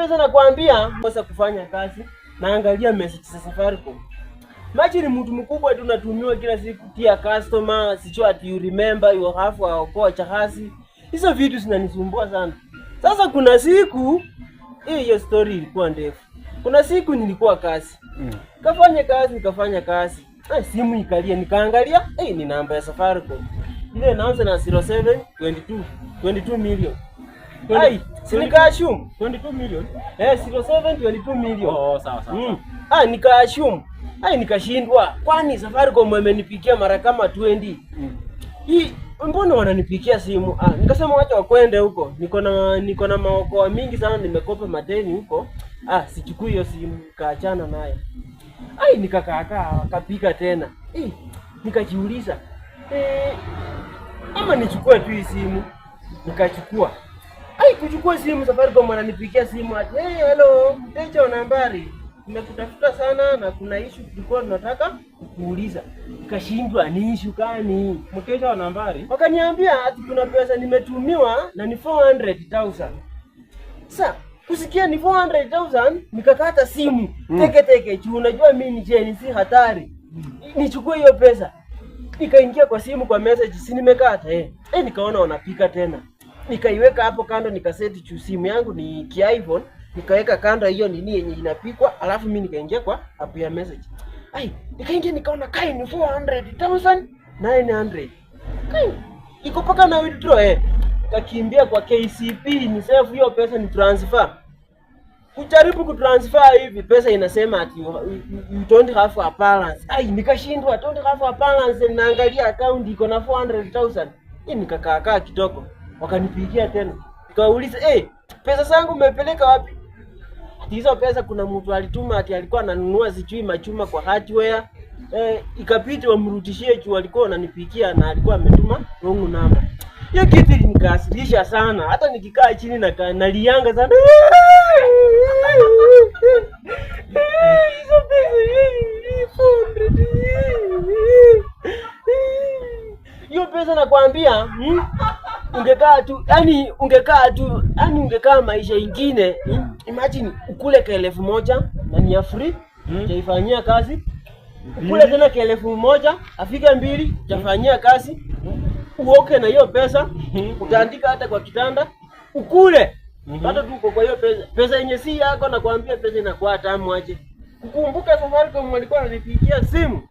Pesa nakwambia, kosa kufanya kazi, naangalia message za Safaricom. Imagine mtu mkubwa tu natumiwa kila siku tia customer, sijui ati you remember you have okoa chahasi. Hizo vitu zinanisumbua sana. Sasa kuna siku hiyo story ilikuwa ndefu. Kuna siku nilikuwa kazi. Kafanya kazi, nikafanya kazi. Simu ikalia, nikaangalia, ni namba ya Safaricom. Ile inaanza na 0722, 22 million. Ai, si nikaassume. 22 million. 0722 million. Oh, sawa sawa. Ah, nikaassume. Ai, nikashindwa. Kwani Safaricom wamenipigia mara kama 20. Hii mbona wananipigia simu? Ah, nikasema wacha wakwende huko. Niko na maokoa mingi sana, nimekopa madeni huko. Ah, sichukui hiyo simu, kaachana naye. Ai, nikakaakaa akapika tena. Nikajiuliza, ama nichukue tu hii simu. Nikachukua. Ai, kuchukua simu Safaricom wananipigia simu ati, "Hey, hello, mteja wa nambari. Tumekutafuta sana na kuna issue tulikuwa tunataka kukuuliza." Nikashindwa ni issue gani? Mteja wa nambari. Wakaniambia ati kuna pesa nimetumiwa na ni 400,000. Sasa kusikia ni 400,000 nikakata simu teke teke, juu unajua mimi ni Gen Z hatari. Nichukue hiyo pesa. Nikaingia kwa simu kwa message, si nimekata eh. Nikaona wanapika tena. Nikaiweka hapo kando, nikaseti juu simu yangu ni ki iPhone, nikaweka kando hiyo nini yenye inapikwa, alafu mimi nikaingia kwa app ya message. Ai, nikaingia nikaona kai ni 400,900. Kai, iko paka na withdraw. Kakimbia kwa KCB ni save hiyo pesa ni transfer. Kujaribu kutransfer hivi pesa inasema ati you don't have a balance. Ai, nikashindwa, don't have a balance, naangalia account iko na 400,000. Nikakaa kaa kidogo. Wakanipigia tena. Nikawauliza, "Pesa zangu mmepeleka wapi?" Ati hizo pesa kuna mtu alituma ati alikuwa ananunua sijui machuma kwa hardware. Ikabidi wamrudishie juu alikuwa ananipigia na alikuwa ametuma wrong number. Hiyo kitu ilinikasirisha sana. Hata nikikaa chini na nalianga sana. Hizo pesa 400. Hiyo pesa nakwambia, Ungekaa tu, yani ungekaa tu, yani ungekaa maisha ingine. Imagine ukule ka 1,000 na ni ya free, utaifanyia kazi. Ukule tena ka 1,000, afike 2, utafanyia kazi. Uoke na hiyo pesa, utaandika hata kwa kitanda, ukule. Bado tu uko kwa hiyo pesa. Pesa yenye si yako, nakwambia pesa inakuwa tamu aje. Kukumbuka Safaricom walikuwa wananipigia simu.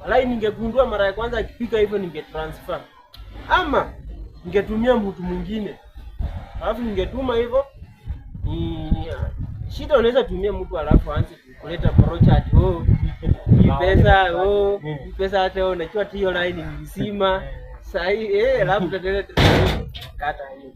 Walai ningegundua mara ya kwanza akipika hivyo ningetransfer. Ama ningetumia mtu mwingine. Alafu ningetuma hivyo. Ni shida, unaweza tumia mtu alafu aanze kuleta porocha ati oh, hii pesa, oh, hii pesa hata unajua tu hiyo line ni mzima. Sasa hii alafu tena kata hiyo.